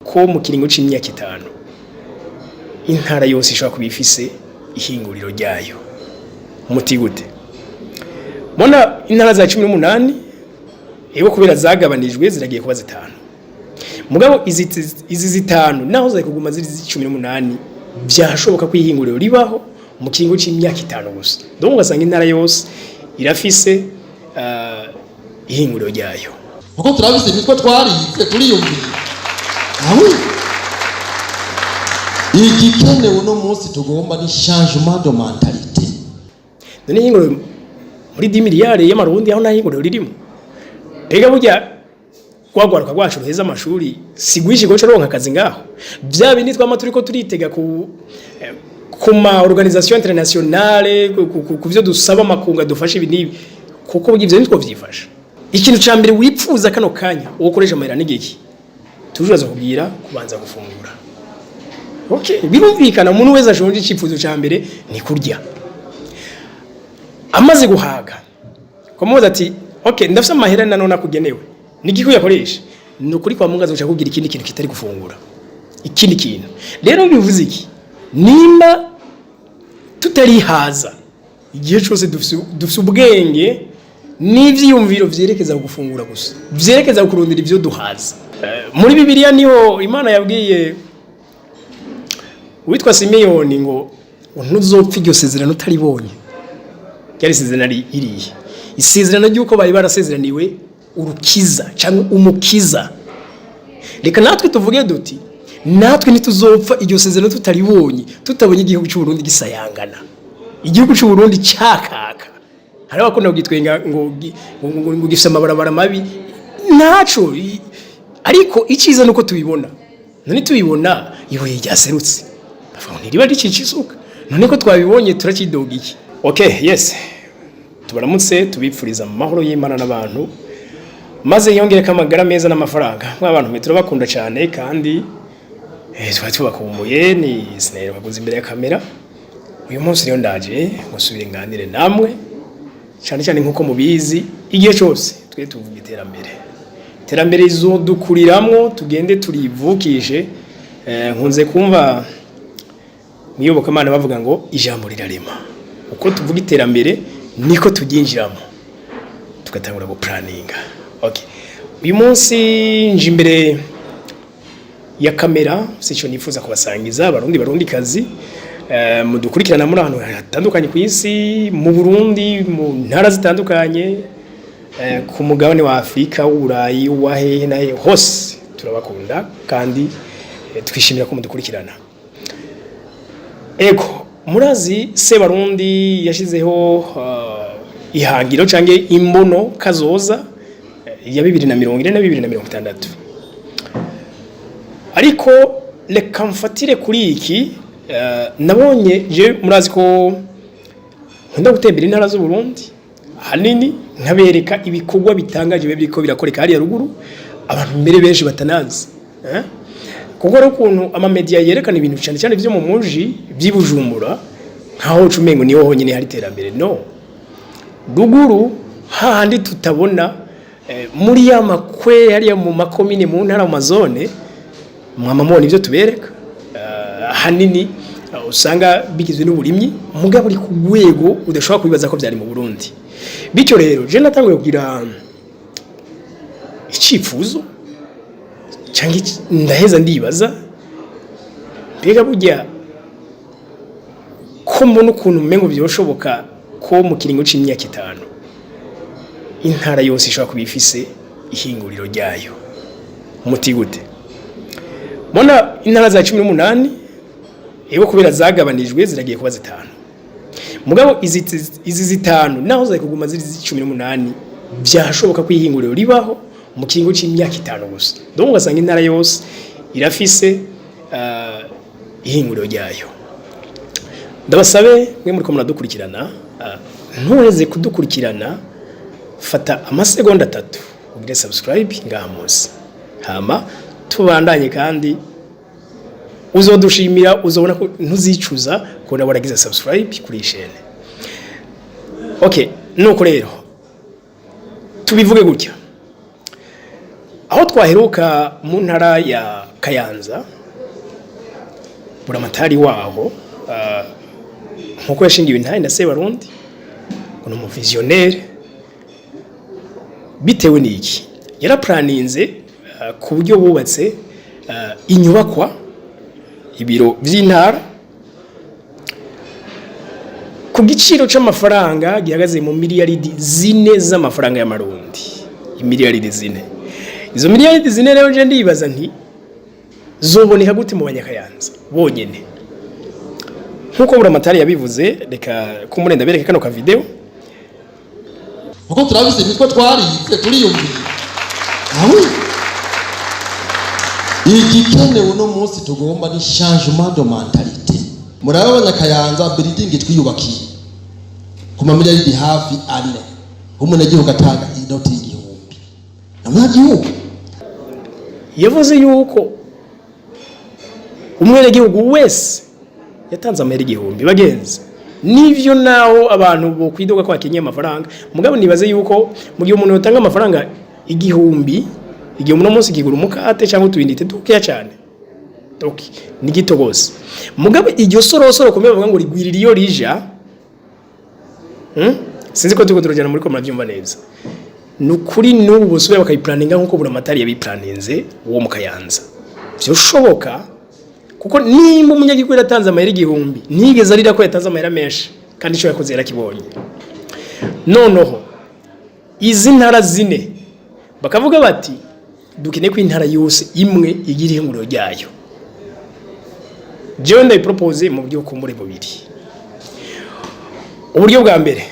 Ko mu kiringo c'imyaka 5 intara yose ishobora kuba ifise ihinguriro ryayo. Muti gute? Mona intara za 18, ego, kubera zagabanijwe ziragiye kuba zitanu. Mugabo izi zitanu naho zari kuguma ziri 18, byashoboka ko ihinguriro ribaho mu kiringo c'imyaka 5 gusa. Donc ugasanga intara yose irafise ihinguriro ryayo. Kuko turabise imitwe, twarize, turiyumvira aho igikenewe. Uno munsi tugomba ni changement de mentalité. None ihinguriro muri 10 miliyari y'amarundi, aho nta hinguriro ririmo? Mbega burya rwagwaruka rwacu ruheza amashuri si rwinshi goca ronka akazi ngaho? Bya bindi twama turiko turitega ku ma organisation internationale, ku byo dusaba amakunga dufashe ibi n'ibi, kuko burya ivyo nitwo vyifasha. Ikintu ca mbere wipfuza kano kanya uwo ukoresha amahera n'igiki? Tujaza kubwira kubanza gufungura. Okay, birumvikana, umuntu wese ashonje icipfuzo ca mbere ni kurya. Amaze guhaga, kumubaza ati: "Okay, ndafise amahera nanone akugenewe, niki kuyakoresha?" Ni ukuri kwa Mungu azoca kugira ikindi kintu kitari gufungura, ikindi kintu. Rero bivuze iki? Nimba tutarihaza, igihe cyose dufise ubwenge n'ivyiyumviro vyerekeza gufungura gusa, vyerekeza kurondera ivyo duhaza. Muri Bibiliya niho Imana yabwiye witwa Simeyoni ngo: "Ntuzopfa iryo sezerano utaribonye." Ryari isezerano irihe? Isezerano ry'uko bari barasezeraniwe urukiza cyangwa umukiza. Reka natwe tuvuge duti: natwe ntituzopfa iryo sezerano tutaribonye, tutabonye igihugu cy'u Burundi gisayangana, igihugu cy'u Burundi cyakaka. Hari abakunda kugitwenga ngo gifise amabarabara mabi. Ntaco, ariko icyiza nuko tubibona. None tubibona ibuye ryaserutse, bavuga ngo ntiriba ricisha isuka. None ko twabibonye, turacidoga iki? Okay, yes, tubaramutse, tubipfuriza amahoro y'Imana n'abantu, maze yongereko amagara meza n'amafaranga. Mw'abantu mwe, turabakunda cyane kandi twari tubakumbuye. Ni sinahera baguze imbere ya kamera. Uyu munsi rero ndaje ngo nsubire nganire namwe, cyane cyane nk'uko mubizi, igihe cyose twe tuvuga iterambere. Iterambere rizodukuriramwo, tugende turivukishe. Nkunze kumva mwiyobokamana bavuga ngo ijambo rirarema. Uko tuvuga iterambere niko turyinjiramo, tugatangura guplanninga. Okay, uyu munsi nje imbere ya kamera, sico nifuza kubasangiza, Abarundi, Barundi kazi mudukurikirana muri ahantu hatandukanye ku isi, mu Burundi, mu ntara zitandukanye, ku mugabane wa Afurika, w'Uburayi, wa hehe na hehe hose, turabakunda kandi twishimira ko mudukurikirana. Ego, murazi Sebarundi yashizeho ihangiro canke imbono kazoza ya 2040 na 2060. Ariko reka mfatire kuri iki nabonye je. Murazi ko nkunda gutembera intara z'u Burundi, ahanini nkabereka ibikorwa bitangaje biba biriko birakoreka hariya ruguru, abantu mbere benshi batanazi, eh? Kuko rero ukuntu amamedia yerekana ibintu cyane cyane byo mu muji by'iBujumbura, nkaho ucumengo niho honyine hari iterambere. No ruguru hahandi tutabona, muri ya makwe hariya mu makomine, mu ntara, mu mazone, mwama mubona ibyo tubereka. Ahanini usanga bigizwe n'uburimyi, mugabo uri ku rwego udashobora kubibaza ko byari mu Burundi. Bityo rero je natanguye kugira icifuzo cyangwa ndaheza ndibaza: mbega burya ko mbona ukuntu umengo byoshoboka ko mu kiringo c'imyaka 5 intara yose ishobora kuba ifise ihinguriro ryayo? Muti gute? Mbona intara za 18, ego, kubera zagabanijwe ziragiye kuba zitanu. Mugabo izi zitanu naho zari kuguma ziri 18, byashoboka ko ihinguriro ribaho mu kiringo c'imyaka 5 gusa. Donc ugasanga intara yose irafise ihinguriro ryayo. Ndabasabe mwe muriko muradukurikirana, ntuheze kudukurikirana, fata amasegonda 3 ugire subscribe ngaha munsi, hama tubandanye. Kandi uzodushimira, uzobona ko ntuzicuza kubona waragize subscribe kuri iyi chaîne. Okay, nuko rero tubivuge gutya. Aho twaheruka mu ntara ya Kayanza, buramatari waho, nkuko yashingiwe intahe na Sebarundi, ngo ni umuvisionnaire. Bitewe n'iki? Yaraplaninze ku buryo bubatse inyubakwa, ibiro vy'intara, ku giciro c'amafaranga gihagaze mu miliyaridi 4 z'amafaranga y'amarundi. Imiliyaridi 4, izo miliyaridi 4 rero je ndibaza nti zoboneka gute mu Banyakayanza bonyene? Nkuko buramatari yabivuze, reka kumurenda bereke kano ka video. Kuko turabise imitwe, twarize, turiyumvira. Aho igikenewe uno munsi tugomba ni changement de mentalité. Murabe Abanyakayanza, building twiyubakiye ku mamiliyaridi hafi 4, umunyagihugu atanga inoti y'1000, umunyagihugu. Yavuze yuko umwenegihugu wese yatanze amahera 1000. Bagenzi, nivyo, naho abantu bokwidoga ko bakenye amafaranga, mugabo nibaze yuko mu gihe umuntu yotanga amafaranga 1000, igihe uno munsi kigura umukate cyangwa utuyinite dukeya cyane, donc ni gito gose. Mugabo iryo sorosoro kumwe bavuga ngo rigwirira iyo rija. Sinzi ko turiko turajana muri ko muravyumva neza. Ni ukuri, n'ubu busubira bakayiplaninga nk'uko buramatari yabiplaninze uwo mu Kayanza, vyoshoboka, kuko nimba umunyagihugu yaratanze amahera 1000, ntigeze arira ko yatanze amahera menshi, kandi ico yakoze yarakibonye. Noneho izi ntara zine bakavuga bati dukeneye ko intara yose imwe igira ihinguriro ryayo. Jewe ndabipropose mu buryo kumbure bubiri. Uburyo bwa mbere,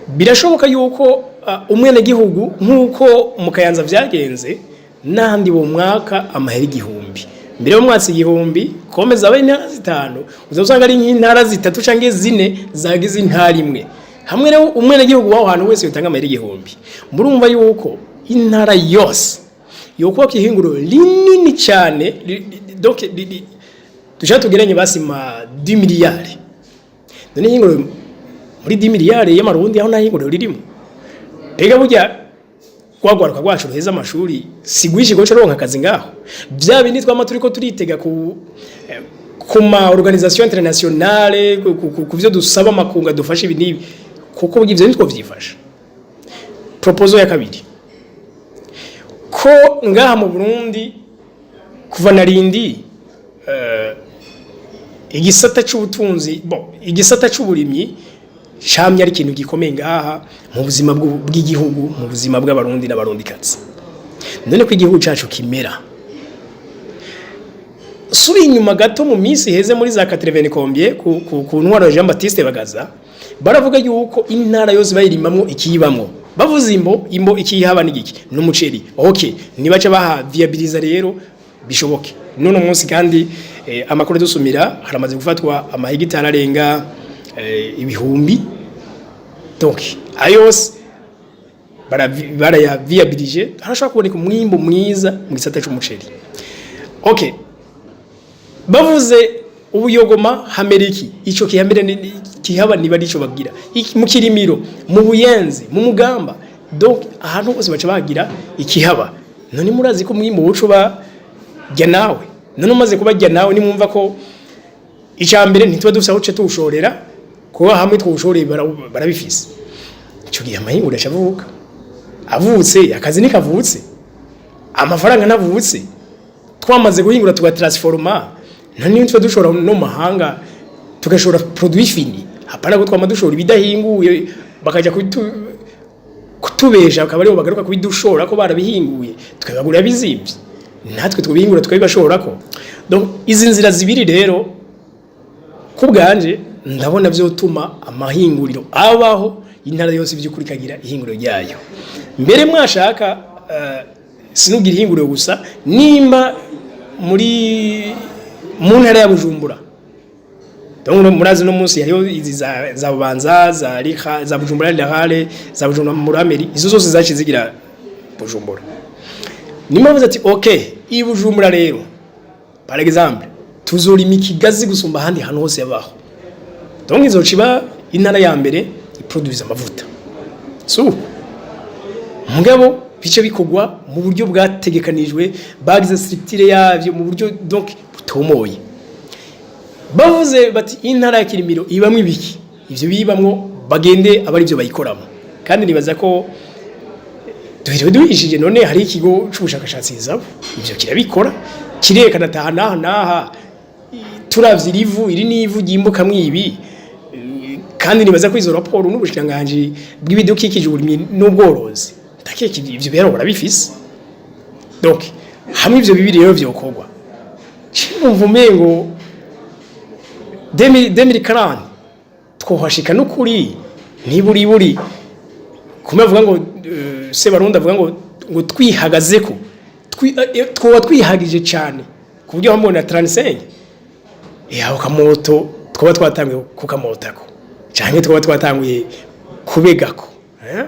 birashoboka yuko umwenegihugu, nk'uko mu Kayanza vyagenze, n'ahandi bo mwaka amahera 1000, mbere yo mwatsi 1000 komeza abe intara zitanu, uza usanga ari nk'intara zitatu canke zine zagize intara imwe hamwe. Rero umwenegihugu waho hantu wese yotanga amahera 1000, murumva yuko intara yose yokubaka ihinguriro rinini cyane. Donc dushaka tugeranye basi ma 10 miliyari. None ihinguriro muri 10 miliyari y'amarundi, aho nta hinguriro ririmo, mbega burya rwagwaruka rwacu ruheza amashuri si guhisha goca ronka akazi ngaho? Bya bindi twama turiko turitega ku ma organisation internationale, ku byo dusaba amakunga dufashe ibi n'ibi, kuko ivyo nitwo vyifasha. Proposal ya kabiri, ko ngaha mu Burundi kuva narindi igisata c'ubutunzi, bon, igisata c'uburimyi camye ari ikintu gikomeye ngaha mu buzima bw'igihugu, mu buzima bw'Abarundi n'Abarundikazi. None ko igihugu cacu kimera, subi inyuma gato mu minsi iheze muri za 80 combien, ku ntwaro ya Jean Baptiste Bagaza, baravuga yuko intara yose bayirimamwo ikiyibamwo. Bavuze imbo, imbo ikiyihaba n'igiki? N'umuceri. Okay, nibaca baha viabiliza rero bishoboke. None munsi kandi amakuru dusumira, haramaze gufatwa amahegitari arenga ibihumbi. Donc ayose barayaviabilije, harashobora kuboneka umwimbo mwiza mu gisata c'umuceri. Okay, bavuze ubuyogoma hameriki, ico kihamere kihaba niba arico bagira mu Kirimiro, mu Buyenzi, mu Mugamba, donc ahantu hose baca bagira ikihaba. None murazi ko umwimbo wuco bajya nawe. None umaze kubajya nawe, nimwumva ko icya mbere ntituba dufise aho tuwushorera, kuba hamwe twushoreye barabifise. Ico gihe amahinguriro aca avuka. Avutse, akazi ntikavutse, amafaranga ntavutse? Twamaze guhingura, tugatransforma, none tuba dushora no mu mahanga, tugashora produit fini, hapana ko twama dushora ibidahinguye, bakaja kutubesha, bakaba aribo bagaruka kubidushora ko barabihinguye, tukabagurira bizimvye. Natwe twibihingura tukabibashora ko. Donc izi nzira zibiri rero, kubwanje ndabona vyotuma amahinguriro abaho, intara yose vy'ukuri ikagira ihinguriro ryayo. Mbere mwashaka sinugira ihinguriro gusa, nimba muri mu ntara ya Bujumbura, donc murazi no munsi hariho izi za Bubanza, za Riha, za Bujumbura Rurale, za Bujumbura Murameri, izo zose zaciye zigira Bujumbura. Nimba bavuze ati okay, i Bujumbura rero par exemple tuzorima ikigazi gusumba ahandi hantu hose yabaho, donc izoca iba intara ya mbere iproduise amavuta. So Mugabo bice bikorwa mu buryo bwategekanijwe, bagize structure yavyo mu buryo donc butomoye. Bavuze bati intara ya Kirimiro ibamwe ibiki, ivyo bibamwo bagende aba arivyo bayikoramo. Kandi nibaza ko duhiriwe duhishije. None hari ikigo c'ubushakashatsi zabo, ivyo kirabikora, kirerekana ataha naha naha turavye irivu iri n'ivu ryimbukamwo ibi. Kandi nibaza ko izo raporo n'ubushikiranganji bw'ibidukikije, uburimyi n'ubworozi, ndakeka ivyo rero barabifise. Donc hamwe ivyo bibiri rero vyokorwa, cumva umengo 2040 twohashika. N'ukuri ntiburi buri kumwe avuga ngo Sebarundi avuga ngo twihagazeko, twoba twihagije cyane ku buryo hamwe na 35 aho kamoto twaba twatanguye kukamotako canke twaba twatanguye kubegako, eh?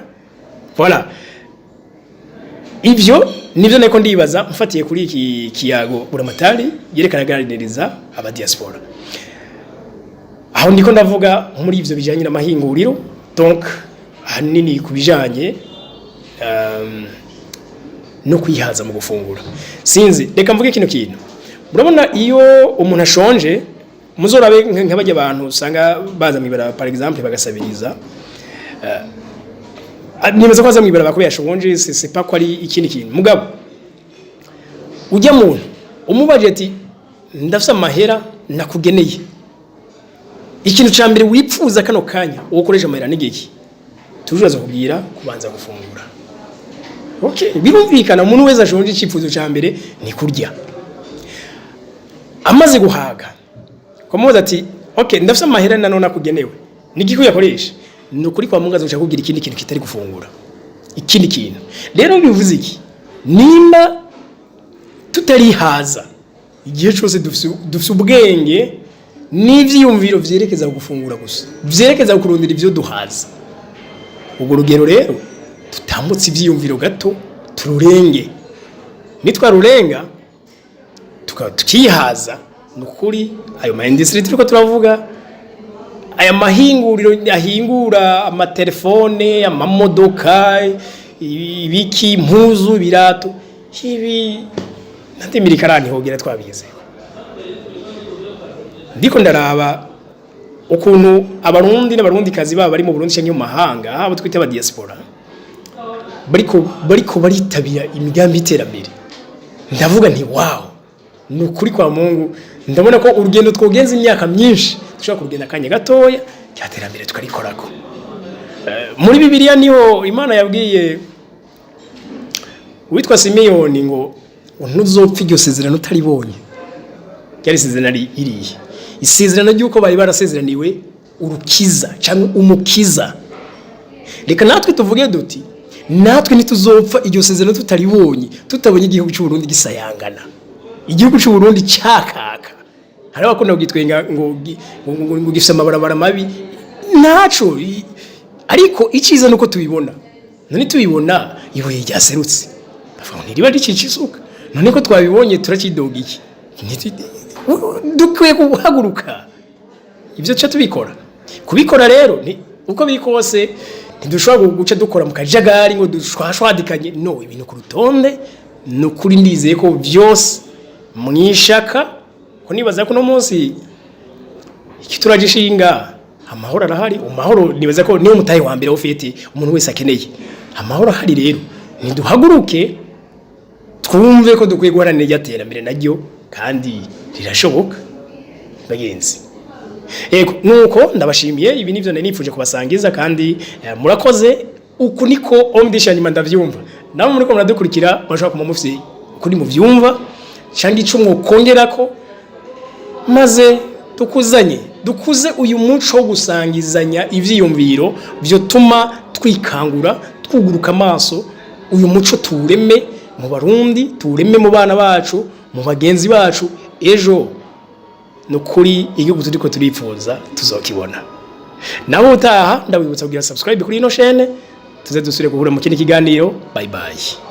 Voilà, ivyo nivyo nako ndibaza mfatiye kuri iki kiyago Buramatari yerekana aganiriza aba diaspora. Aho ndiko ndavuga muri ivyo bijanye n'amahinguriro, donc ahanini ku bijanye no kwihaza mu gufungura. Sinzi, reka mvuge kino kintu. Murabona iyo umuntu ashonje, muzorabe nk'abajya abantu usanga baza mw'ibarabara, par exemple, bagasabiriza. Nibaza ko baza mw'ibarabara kubera ashonje, c'est pas ko ari ikindi kintu. Mugabo ujya muntu umubaje ati: "Ndafise amahera nakugeneye, ikintu ca mbere wipfuza kano kanya ukoresha amahera ni giki?" Toujours kubwira kubanza gufungura. Okay, birumvikana, umuntu wese ashonje icyifuzo ca mbere ni kurya. Amaze guhaga, kumubaza ati: "Okay, ndafise amahera nanone akugenewe, ni giki uyakoresha?" Ni ukuri kwa Mungu azoca kubwira ikindi kintu kitari gufungura, ikindi kintu. Rero bivuze iki? Nimba tutarihaza, igihe cyose dufise ubwenge n'ivyiyumviro vyerekeza gufungura gusa, vyerekeza kurondera ivyo duhaza. Ubwo rugero rero tutambutse ivyiyumviro gato, tururenge. Nitwarurenga tukihaza, ni ukuri ayo ma industrie turiko turavuga, aya mahinguriro ahingura amatelefone, amamodoka, ibiki, impuzu, ibirato, ibi nandi hogera twabigezeho. Ndiko ndaraba ukuntu Abarundi n'Abarundikazi baba bari mu Burundi canke mu mahanga, abo twita aba diaspora, bariko baritabira imigambi y'iterambere, ndavuga nti: "Wow, ni ukuri kwa Mungu." Ndabona ko urugendo twogenza imyaka myinshi dushobora kurugenda akanya gatoya, rya terambere tukarikorako. Muri Bibiliya niho Imana yabwiye uwitwa Simeyoni ngo: "Ntuzopfa iryo sezerano utaribonye." Ryari isezerano irihe? Isezerano ry'uko bari barasezeraniwe urukiza cyangwa umukiza. Reka natwe tuvuge duti: natwe ntituzopfa iryo sezerano tutaribonye, tutabonye igihugu cy'u Burundi gisayangana, igihugu cy'u Burundi cyakaka. Hari abakunda kugitwenga ngo gifise amabarabara mabi. Ntaco, ariko icyiza nuko tubibona. None tubibona ibuye ryaserutse, bavuga ngo ntiriba ricisha isuka. None ko twabibonye, turakidoga iki? Dukwiye guhaguruka, ibyo tuca tubikora. Kubikora rero ni uko biri kose, ntidushobora guca dukora mu kajagari ngo dushwashwadikanye no ibintu ku rutonde. Ni ukuri ndizeye ko byose mwishaka ko nibaza ko uno munsi iki turagishinga, amahoro arahari. Amahoro nibaza ko niwo mutahe wa mbere ufite umuntu wese akeneye. Amahoro ahari rero, niduhaguruke twumve ko dukwiye guharanira iryo terambere naryo, kandi rirashoboka, bagenzi. Yego, nuko ndabashimiye. Ibi nivyo nari nifuje kubasangiza, kandi murakoze. Uku niko omdisha nyuma ndavyumva. Namwe muriko muradukurikira bashobora kuma mufise kuri muvyumva cyangwa ico mwokongerako, maze dukuzanye, dukuze uyu muco wo gusangizanya ivyiyumviro vyotuma twikangura, twuguruka amaso. Uyu muco tuwureme mu Barundi, tuwureme mu bana bacu, mu bagenzi bacu. Ejo ni ukuri igihugu turiko turipfuza tuzokibona. Nawe utaha, ndabibutsa kugira subscribe kuri ino chaîne, tuze dusubire guhura mu kindi kiganiro. Bye bye.